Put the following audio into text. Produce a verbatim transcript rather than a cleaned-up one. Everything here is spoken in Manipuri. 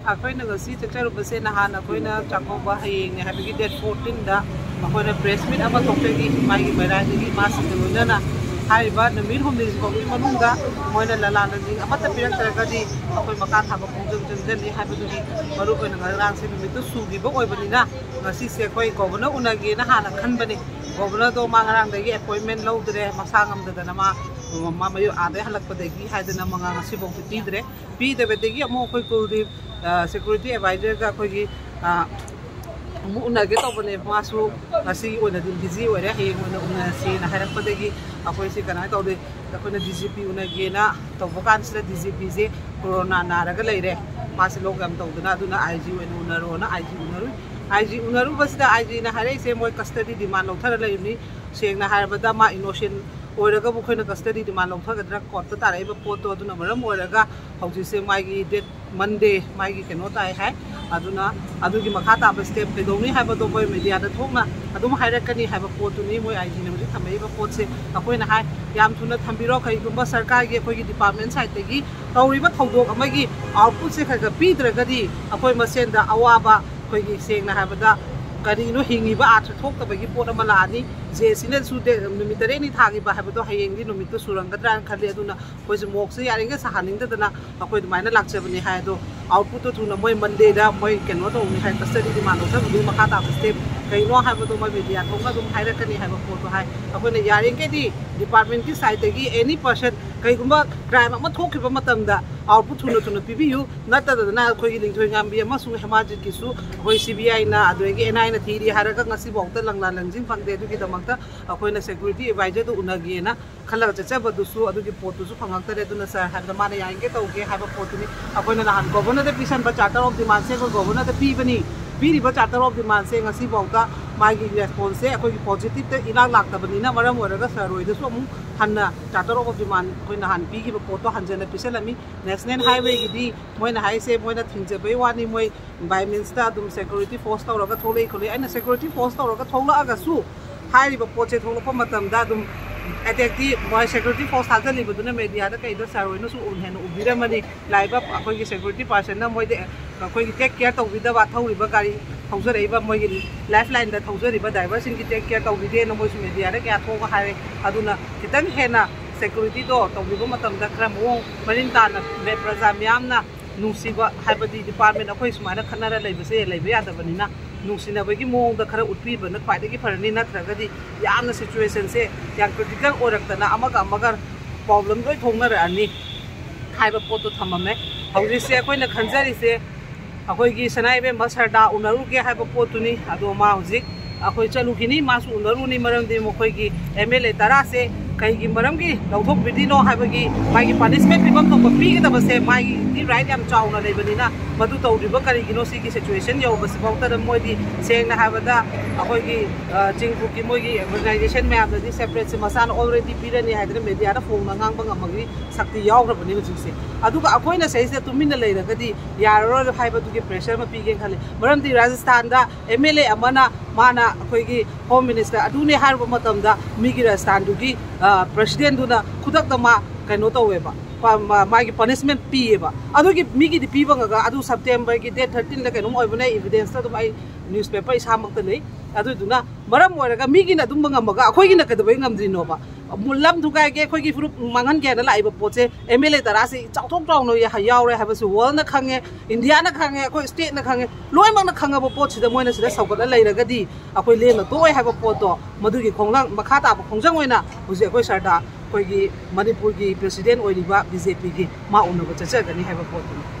ꯑꯩꯈꯣꯏꯅ ꯉꯁꯤ ꯆꯠꯆꯔꯨꯕꯁꯦ ꯅꯍꯥꯟ ꯑꯩꯈꯣꯏꯅ ꯆꯥꯛꯀꯧꯕ ꯍꯌꯦꯡꯅꯦ ꯍꯥꯏꯕꯒꯤ date fourteen ꯗ ꯑꯩꯈꯣꯏꯅ press meet ꯑꯃ ꯊꯣꯛꯆꯈꯤ, ꯃꯥꯒꯤ ꯃꯩꯔꯥꯏꯗꯒꯤ ꯃꯥꯁꯤꯡꯒ ꯂꯣꯏꯅꯅ꯫ ꯍꯥꯏꯔꯤꯕ ꯅꯨꯃꯤꯠ ꯍꯨꯝꯅꯤꯁꯤ ꯐꯥꯎꯒꯤ ꯃꯅꯨꯡꯗ ꯃꯣꯏꯅ ꯂꯂꯥ ꯂꯟꯖꯤꯡ ꯑꯃꯠꯇ ꯄꯤꯔꯛꯇ꯭ꯔꯒꯗꯤ ꯑꯩꯈꯣꯏ ꯃꯈꯥ ꯊꯥꯕ ꯈꯣꯡꯖꯪ ꯆꯪꯖꯅꯤ ꯍꯥꯏꯕꯗꯨꯒꯤ ꯃꯔꯨ ꯑꯣꯏꯅ ꯉꯔꯥꯡꯁꯦ ꯅꯨꯃꯤꯠꯇꯨ ꯁꯨꯈꯤꯕ ꯑꯣꯏꯕꯅꯤꯅ ꯉꯁꯤꯁꯦ ꯑꯩꯈꯣꯏ governor ꯎꯅꯒꯦꯅ ꯍꯥꯟꯅ ꯈꯟꯕꯅꯤ꯫ Governor ꯗꯣ ꯃꯥ ꯉꯔꯥꯡꯗꯒꯤ appointment ꯂꯧꯗ꯭ꯔꯦ, ꯃꯁꯥ ꯉꯝꯗꯗꯅ ꯃꯥ, ꯃꯥ ꯃꯌꯨꯝ ꯑꯥꯗꯩ ꯍꯜꯂꯛꯄꯗꯒꯤ ꯍꯥꯏꯗꯅ ꯃꯉꯥ ꯉꯁꯤꯐꯥꯎꯗꯤ ꯄꯤꯗ꯭ꯔꯦ꯫ ꯄꯤꯗꯕꯗꯒꯤ ꯑꯃꯨꯛ ꯑꯩꯈꯣꯏ ꯀꯨꯜꯗꯤꯞ, ꯑ, security advisor ꯒ ꯑꯩꯈꯣꯏꯒꯤ, ꯑ, ꯑꯃꯨꯛ ꯎꯅꯒꯦ ꯇꯧꯕꯅꯦ꯫ ꯃꯥꯁꯨ ꯉꯁꯤꯒꯤ ꯑꯣꯏꯅꯗꯤ busy ꯑꯣꯏꯔꯦ, ꯍꯌꯦꯡ ꯑꯣꯏꯅ ꯎꯅꯁꯦꯅ ꯍꯥꯏꯔꯛꯄꯗꯒꯤ ꯑꯩꯈꯣꯏꯁꯤ ꯀꯃꯥꯏꯅ ꯇꯧꯗꯦ, ꯑꯩꯈꯣꯏꯅ D G P ꯎꯅꯒꯦꯅ ꯇꯧꯕ ꯀꯥꯟꯁꯤꯗ D G P ꯁꯦ corona ꯅꯥꯔꯒ ꯂꯩꯔꯦ꯫ ꯃꯥꯁꯦ lockdown ꯇꯧꯗꯅ, ꯑꯗꯨꯅ I G ꯑꯣꯏꯅ ꯎꯅꯔꯣꯅ I G ꯎꯅꯔꯨꯏ꯫ I G ꯎꯅꯔꯨꯕꯁꯤꯗ I G ꯅ ꯍꯥꯏꯔꯛꯏꯁꯦ ꯃꯣꯏ custody demand ꯂꯧꯊꯔ ꯂꯩꯕꯅꯤ꯫ ꯁꯦꯡꯅ ꯍꯥꯏꯔꯕꯗ ꯃꯥ innocent ꯑꯣꯏꯔꯒꯕꯨ ꯑꯩꯈꯣꯏꯅ custody demand ꯂꯧꯊꯒꯗ꯭ꯔꯥ court ꯇ ꯇꯥꯔꯛꯏꯕ ꯄꯣꯠꯇꯣ꯫ ꯑꯗꯨꯅ ꯃꯔꯝ ꯑꯣꯏꯔꯒ ꯍꯧꯖꯤꯛꯁꯦ ꯃꯥꯒꯤ date Monday ꯃꯥꯒꯤ ꯀꯩꯅꯣ ꯇꯥꯏ ꯍꯥꯏ꯫ ꯑꯗꯨꯅ ꯑꯗꯨꯒꯤ ꯃꯈꯥ ꯇꯥꯕ step ꯀꯩꯗꯧꯅꯤ ꯍꯥꯏꯕꯗꯣ ꯃꯣꯏ media ꯗ ꯊꯣꯛꯅ ꯑꯗꯨꯝ ꯍꯥꯏꯔꯛꯀꯅꯤ ꯍꯥꯏꯕ ꯄꯣꯠꯇꯨꯅꯤ ꯃꯣꯏ I G ꯅ ꯍꯧꯖꯤꯛ ꯊꯝꯃꯛꯏꯕ ꯄꯣꯠꯁꯦ꯫ ꯑꯩꯈꯣꯏꯅ ꯍꯥꯏ, ꯌꯥꯝ ꯊꯨꯅ ꯊꯝꯕꯤꯔꯣ, ꯀꯔꯤꯒꯨꯝꯕ ꯁꯔꯀꯥꯔꯒꯤ ꯑꯩꯈꯣꯏꯒꯤ department side ꯇꯒꯤ ꯇꯧꯔꯤꯕ ꯊꯧꯗꯣꯛ ꯑꯃꯒꯤ output ꯁꯦ ꯈꯔ ꯈꯔ ꯄꯤꯗ꯭ꯔꯒꯗꯤ ꯑꯩꯈꯣꯏ ꯃꯁꯦꯟꯗ ꯑꯋꯥꯕ, ꯑꯩꯈꯣꯏꯒꯤ ꯁꯦꯡꯅ ꯍꯥꯏꯕꯗ ꯀꯔꯤꯅꯣ ꯍꯤꯡꯉꯤꯕ ꯑꯥꯔꯊ ꯊꯣꯛꯇꯕꯒꯤ ꯄꯣꯠ ꯑꯃ ꯂꯥꯛꯑꯅꯤ꯫ J C ꯅꯁꯨ ꯗꯦ-, ꯅꯨꯃꯤꯠ ꯇꯔꯦꯠꯅꯤ ꯊꯥꯈꯤꯕ ꯍꯥꯏꯕꯗꯣ ꯍꯌꯦꯡꯗꯤ ꯅꯨꯃꯤꯠꯇꯨ ꯁꯨꯔꯝꯒꯗ꯭ꯔꯥꯅ ꯈꯜꯂꯤ꯫ ꯑꯗꯨꯅ ꯑꯩꯈꯣꯏꯁꯨ ꯃꯣꯛꯁꯦ ꯌꯥꯔꯤꯉꯩ ꯁꯥꯍꯟꯅꯤꯡꯗꯗꯅ ꯑꯩꯈꯣꯏ ꯑꯗꯨꯃꯥꯏꯅ ꯂꯥꯛꯆꯕꯅꯤ ꯍꯥꯏ꯫ ꯑꯗꯣ output ꯇꯣ ꯊꯨꯅ ꯃꯣꯏ Monday ꯗ ꯃꯣꯏ ꯀꯩꯅꯣ ꯇꯧꯅꯤ ꯍꯥꯏ, custody demand ꯂꯧꯊꯕꯗꯨꯒꯤ ꯃꯈꯥ ꯇꯥꯕ step ꯀꯩꯅꯣ ꯍꯥꯏꯕꯗꯣ ꯃꯣꯏ media ꯊꯣꯛꯅ ꯑꯗꯨꯝ ꯍꯥꯏꯔꯛꯀꯅꯤ ꯍꯥꯏꯕ ꯄꯣꯠꯇꯣ ꯍꯥꯏ꯫ ꯑꯩꯈꯣꯏꯅ ꯌꯥꯔꯤꯈꯩꯗꯤ department ꯀꯤ side ꯇꯒꯤ any person ꯀꯩꯒꯨꯝꯕ crime ꯑꯃ ꯊꯣꯛꯈꯤꯕ ꯃꯇꯝꯗ output ꯊꯨꯅ ꯊꯨꯅ ꯄꯤꯕꯤꯌꯨ, ꯅꯠꯇꯗꯅ ꯑꯩꯈꯣꯏꯒꯤ ꯂꯤꯡꯊꯣꯏꯉꯥꯝꯕꯤ ꯑꯃꯁꯨꯡ ꯍꯦꯃꯥꯖꯤꯠꯀꯤꯁꯨ ꯑꯩꯈꯣꯏ C B I ꯅ ꯑꯗꯨꯗꯒꯤ N I ꯅ ꯊꯤꯔꯤ ꯍꯥꯏꯔꯒ ꯉꯁꯤꯐꯥꯎꯗ ꯂꯪꯂꯥ ꯂꯪꯖꯤꯡ ꯐꯪꯗꯦ꯫ ꯑꯗꯨꯒꯤꯗꯃꯛꯇ ꯑꯩꯈꯣꯏꯅ security advisor ꯗꯨ ꯎꯅꯒꯦꯅ ꯈꯜꯂꯒ ꯆꯠꯆꯕꯗꯨꯁꯨ ꯑꯗꯨꯒꯤ ꯄꯣꯠꯇꯨꯁꯨ ꯐꯪꯉꯛꯇꯔꯦ꯫ ꯑꯗꯨꯅ sir ꯍꯥꯏꯕꯗ ꯃꯥꯅ ꯌꯥꯔꯤꯈꯩ ꯇꯧꯒꯦ ꯍꯥꯏꯕ ꯄꯣꯠꯇꯨꯅꯤ꯫ ꯑꯩꯈꯣꯏꯅ ꯅꯍꯥꯟ governor the ꯄꯤꯁꯟꯕ charter of demand ꯁꯦ ꯑꯩꯈꯣꯏ governor ꯗ ꯄꯤꯕꯅꯤ꯫ ꯄꯤꯔꯤꯕ charter of demand ꯁꯦ ꯉꯁꯤꯐꯥꯎꯗ ꯃꯥꯒꯤ response ꯁꯦ ꯑꯩꯈꯣꯏꯒꯤ positive ꯇ ꯏꯂꯥꯛ ꯂꯥꯛꯇꯕꯅꯤꯅ ꯃꯔꯝ ꯑꯣꯏꯔꯒ sir ꯍꯣꯏꯗꯁꯨ ꯑꯃꯨꯛ ꯍꯟꯅ charter of demand ꯑꯩꯈꯣꯏ ꯅꯍꯥꯟ ꯄꯤꯈꯤꯕ ꯄꯣꯠꯇꯣ ꯍꯟꯖꯟꯅ ꯄꯤꯁꯜꯂꯝꯃꯤ꯫ National Highway ꯒꯤꯗꯤ ꯃꯣꯏꯅ ꯍꯥꯏꯁꯦ ꯃꯣꯏꯅ ꯊꯤꯡꯖꯕꯩ ꯋꯥꯅꯤ, ꯃꯣꯏ by means ꯇ ꯑꯗꯨꯝ security force ꯇꯧꯔꯒ ꯊꯣꯛꯂꯛꯏ ꯈꯣꯠꯂꯛꯏ꯫ ꯑꯩꯅ security force ꯇꯧꯔꯒ ꯊꯣꯛꯂꯛꯑꯒꯁꯨ ꯍꯥꯏꯔꯤꯕ ꯄꯣꯠꯁꯦ ꯊꯣꯛꯂꯛꯄ ꯃꯇꯝꯗ ꯑꯗꯨꯝ ꯑꯦꯇꯦꯛꯇꯤ ꯃꯣꯏ ꯁꯦꯀ꯭ꯌꯨꯔꯤꯇꯤ ꯐꯣꯔꯁ ꯊꯥꯖꯤꯜꯂꯤꯕꯗꯨꯅ ꯃꯦꯗꯤꯌꯥꯗ ꯀꯩꯗ ꯁꯥꯔ ꯍꯣꯏꯅꯁꯨ ꯎ-, ꯍꯦꯟꯅ ꯎꯕꯤꯔꯝꯃꯅꯤ꯫ ꯂꯥꯛꯏꯕ ꯑꯩꯈꯣꯏꯒꯤ ꯁꯦꯀ꯭ꯌꯨꯔꯤꯇꯤ ꯄꯥꯔꯁꯟꯅ ꯃꯣꯏꯗ ꯑꯩꯈꯣꯏꯒꯤ ꯇꯦꯛ ꯀꯦꯌꯔ ꯇꯧꯕꯤꯗꯕ, ꯊꯧꯔꯤꯕ ꯒꯥꯔꯤ ꯊꯧꯖꯔꯛꯏꯕ ꯃꯣꯏꯒꯤ ꯂꯥꯏꯐ ꯂꯥꯏꯟꯗ ꯊꯧꯖꯔꯤꯕ ꯗ꯭ꯔꯥꯏꯚꯔꯁꯤꯡꯒꯤ ꯇꯦꯛ ꯀꯦꯌꯔ ꯇꯧꯕꯤꯗꯦꯅ ꯃꯣꯏꯁꯨ ꯃꯦꯗꯤꯌꯥꯗ ꯀꯌꯥ ꯊꯣꯛꯑꯒ ꯍꯥꯏꯔꯦ꯫ ꯑꯗꯨꯅ ꯈꯤꯇꯪ ꯍꯦꯟꯅ ꯁꯦꯀ꯭ꯌꯨꯔꯤꯇꯤꯗꯣ ꯇꯧꯕꯤꯕ ꯃꯇꯝꯗ ꯈꯔ ꯃꯑꯣꯡ ꯃꯔꯤꯟ ꯇꯥꯅ ꯃꯦ-, ꯄ꯭ꯔꯖꯥ ꯃꯤꯌꯥꯝꯅ ꯅꯨꯡꯁꯤꯕ ꯍꯥꯏꯕꯗꯤ ꯗꯤꯄꯥꯔꯠꯃꯦꯟ ꯑꯩꯈꯣꯏ ꯁꯨꯃꯥꯏꯅ ꯈꯠꯅꯔ ꯂꯩꯕꯁꯦ ꯂꯩꯕ ꯌꯥꯗꯕꯅꯤꯅ ꯅꯨꯡꯁꯤꯅꯕꯒꯤ ꯃꯑꯣꯡꯗ ꯈꯔ ꯎꯠꯄꯤꯕꯅ ꯈ꯭ꯋꯥꯏꯗꯒꯤ ꯐꯔꯅꯤ꯫ ꯅꯠꯇ꯭ꯔꯒꯗꯤ ꯌꯥꯝꯅ ꯁꯤꯆꯨꯋꯦꯁꯟꯁꯦ ꯌꯥꯝ ꯀ꯭ꯔꯤꯇꯤꯀꯦꯜ ꯑꯣꯏꯔꯛꯇꯅ ꯑꯃꯒ ꯑꯃꯒ ꯄ꯭ꯔꯣꯕ꯭ꯂꯦꯝ ꯂꯣꯏ ꯊꯣꯛꯅꯔꯛꯑꯅꯤ ꯍꯥꯏꯕ ꯄꯣꯠꯇꯣ ꯊꯝꯃꯝꯃꯦ꯫ ꯍꯧꯖꯤꯛꯁꯦ ꯑꯩꯈꯣꯏꯅ ꯈꯟꯖꯔꯤꯁꯦ ꯑꯩꯈꯣꯏꯒꯤ ꯁꯅꯥ ꯏꯕꯦꯝꯃ ꯁꯔꯗꯥ ꯎꯅꯔꯨꯒꯦ ꯍꯥꯏꯕ ꯄꯣꯠꯇꯨꯅꯤ꯫ ꯑꯗꯣ ꯃꯥ ꯍꯧꯖꯤꯛ ꯑꯩꯈꯣꯏ ꯆꯠꯂꯨꯈꯤꯅꯤ, ꯃꯥꯁꯨ ꯎꯅꯔꯨꯅꯤ꯫ ꯃꯔꯝꯗꯤ ꯃꯈꯣꯏꯒꯤ ꯑꯦꯝ ꯑꯦꯜ ꯑꯦ ꯇꯔꯥꯁꯦ ꯀꯩꯒꯤ ꯃꯔꯝꯒꯤ ꯂꯧꯊꯣꯛꯄꯤꯔꯤꯅꯣ ꯍꯥꯏꯕꯒꯤ ꯃꯥꯒꯤ ꯄꯅꯤꯁꯃꯦꯟ ꯄꯤꯐꯝ ꯊꯣꯛꯄ ꯄꯤꯒꯗꯕꯁꯦ ꯃꯥꯒꯤꯗꯤ ꯔꯥꯏꯠ ꯌꯥꯝ ꯆꯥꯎꯅ ꯂꯩꯕꯅꯤꯅ ꯃꯗꯨ ꯇꯧꯗ꯭ꯔꯤꯕ ꯀꯔꯤꯒꯤꯅꯣ? ꯁꯤꯒꯤ ꯁꯤꯆꯨꯋꯦꯁꯟ ꯌꯧꯕꯁꯤꯐꯥꯎꯇꯗ ꯃꯣꯏꯗꯤ ꯁꯦꯡꯅ ꯍꯥꯏꯕꯗ ꯑꯩꯈꯣꯏꯒꯤ, ꯑ, ꯆꯤꯡꯐꯨꯛꯀꯤ ꯃꯣꯏꯒꯤ ꯑꯣꯔꯒꯅꯥꯏꯖꯦꯁꯟ ꯃꯌꯥꯝꯗꯗꯤ ꯁꯦꯄꯔꯦꯠꯁꯦ ꯃꯁꯥꯅ ꯑꯣꯜꯔꯦꯗꯤ ꯄꯤꯔꯅꯤ ꯍꯥꯏꯗꯅ ꯃꯦꯗꯤꯌꯥꯗ ꯐꯣꯡꯅ ꯉꯥꯡꯕ ꯉꯝꯕꯒꯤ ꯁꯛꯇꯤ ꯌꯥꯎꯈ꯭ꯔꯕꯅꯤ ꯍꯧꯖꯤꯛꯁꯦ꯫ ꯑꯗꯨꯒ ꯑꯩꯈꯣꯏꯅ ꯁꯤꯗꯩꯁꯤꯗ ꯇꯨꯃꯤꯟꯅ ꯂꯩꯔꯒꯗꯤ ꯌꯥꯔꯔꯣꯏ ꯍꯥꯏꯕꯗꯨꯒꯤ ꯄ꯭ꯔꯦꯁꯔ ꯑꯃ ꯄꯤꯒꯦꯅ ꯈꯜꯂꯤ꯫ ꯃꯔꯝꯗꯤ ꯔꯥꯖꯁꯊꯥꯟꯗ ꯑꯦꯝ ꯑꯦꯜ ꯑꯦ ꯑꯃꯅ ꯃꯥꯅ ꯑꯩꯈꯣꯏꯒꯤ ꯍꯣꯝ ꯃꯤꯅꯤꯁꯇꯔ ꯑꯗꯨꯅꯦ ꯍꯥꯏꯔꯨꯕ ꯃꯇꯝꯗ ꯃꯤꯒꯤ ꯔꯥꯖꯁꯊꯥꯟꯗꯨꯒꯤ, ꯑ, ꯄ꯭ꯔꯁꯤꯗꯦꯟꯗꯨꯅ ꯈꯨꯗꯛꯇ ꯃꯥ ꯀꯩꯅꯣ ꯇꯧꯋꯦꯕ, ꯄ-, ꯃꯥ-, ꯃꯥꯒꯤ ꯄꯅꯤꯁꯃꯦꯟ ꯄꯤꯌꯦꯕ꯫ ꯑꯗꯨꯒꯤ ꯃꯤꯒꯤꯗꯤ ꯄꯤꯕ ꯉꯒ ꯑꯗꯨ ꯁꯦꯞꯇꯦꯝꯕꯔꯒꯤ ꯗꯦꯠ ꯊꯥꯔꯇꯤꯟꯗ ꯀꯩꯅꯣꯝ ꯑꯣꯏꯕꯅꯦ, ꯏꯚꯤꯗꯦꯟꯁꯇ ꯑꯗꯨꯝ ꯑꯩ ꯅ꯭ꯌꯨꯁꯄꯦꯄꯔ ꯏꯁꯥꯃꯛꯇ ꯂꯩ꯫ ꯑꯗꯨꯗꯨꯅ ꯃꯔꯝ ꯑꯣꯏꯔꯒ ꯃꯤꯒꯤꯅ ꯑꯗꯨꯝꯕ ꯉꯝꯃꯒ ꯑꯩꯈꯣꯏꯒꯤꯅ ꯀꯩꯗꯧꯕꯩ ꯉꯝꯗ꯭ꯔꯤꯅꯣꯕ? ꯂꯝ ꯊꯨꯒꯥꯏꯒꯦ, ꯑꯩꯈꯣꯏꯒꯤ ꯐꯨꯔꯨꯞ ꯃꯥꯡꯍꯟꯒꯦ ꯍꯥꯏꯅ ꯂꯥꯛꯏꯕ ꯄꯣꯠꯁꯦ ꯑꯦꯝ ꯑꯦꯜ ꯑꯦ ꯇꯔꯥꯁꯤ ꯆꯥꯎꯊꯣꯛ ꯆꯥꯎꯅ ꯌꯥ-, ꯌꯥꯎꯔꯦ ꯍꯥꯏꯕꯁꯤ ꯋꯥꯔꯜꯅ ꯈꯪꯉꯦ, ꯏꯟꯗꯤꯌꯥꯅ ꯈꯪꯉꯦ, ꯑꯩꯈꯣꯏ ꯁ꯭ꯇꯦꯠꯅ ꯈꯪꯉꯦ, ꯂꯣꯏꯅꯃꯛꯅ ꯈꯪꯉꯕ ꯄꯣꯠꯁꯤꯗ ꯃꯣꯏꯅ ꯁꯤꯗ ꯁꯧꯒꯠꯂ ꯂꯩꯔꯒꯗꯤ ꯑꯩꯈꯣꯏ ꯂꯦꯝꯅ ꯇꯣꯛꯑꯣꯏ ꯍꯥꯏꯕ ꯄꯣꯠꯇꯣ, ꯃꯗꯨꯒꯤ ꯈꯣꯡꯂꯥꯡ ꯃꯈꯥ ꯇꯥꯕ ꯈꯣꯡꯖꯪ ꯑꯣꯏꯅ ꯍꯧꯖꯤꯛ ꯑꯩꯈꯣꯏ ꯁꯔꯗꯥ ꯑꯩꯈꯣꯏꯒꯤ ꯃꯅꯤꯄꯨꯔꯒꯤ ꯄ꯭ꯔꯦꯁꯤꯗꯦꯟ ꯑꯣꯏꯔꯤꯕ ꯕꯤ ꯖꯦ ꯄꯤꯒꯤ ꯃꯥ ꯎꯅꯕ ꯆꯠꯆꯒꯅꯤ ꯍꯥꯏꯕ ꯄꯣꯠꯇꯨꯅꯤ꯫